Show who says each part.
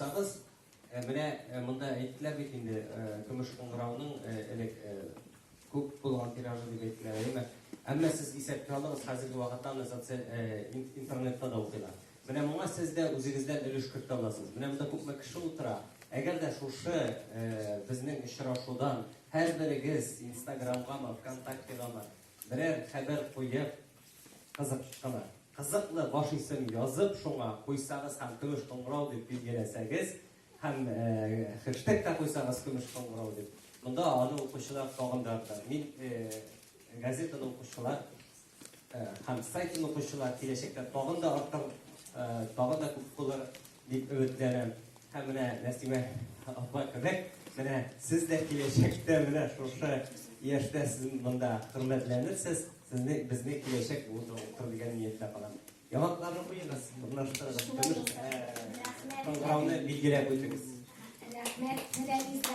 Speaker 1: Сагыз, менә монда әйттеләр бит инде, көмеш кыңгырауның элек күп булган тиражы дип әйттеләр, әйеме? Әмма сез исәпкә алыгыз, хәзерге вакытта аны социаль интернетта да укыйлар. Менә моңа сез дә үзегездән өлеш кертә аласыз. Менә монда күпме кеше утыра. Әгәр дә шушы безнең очрашудан һәрберегез Инстаграмгамы, ВКонтактегамы берәр хәбәр куеп, Кызык кына. Кызыклы баш исем язып шуңа куйсагыз һәм Көмеш кыңгырау дип билгеләсәгез һәм хештег та куйсагыз Көмеш кыңгырау дип, монда аны укучылар тагын да артар. Мин газетаны укучылар һәм сайтын укучылар киләчәктә тагын да артыр, тагын да күп булыр дип өметләнәм. Һәм менә Нәсимә апа кебек, менә сез дә киләчәктә менә шушы яшьтә сез монда хөрмәтләнерсез. Сезне, безне киләчәк буын да укыр дигән нияттә калам. Яңакларны куегыз, урнаштырыгыз. Көмеш кыңгырауны билгеләп үтегез.
Speaker 2: Рәхмәт, Рәмис.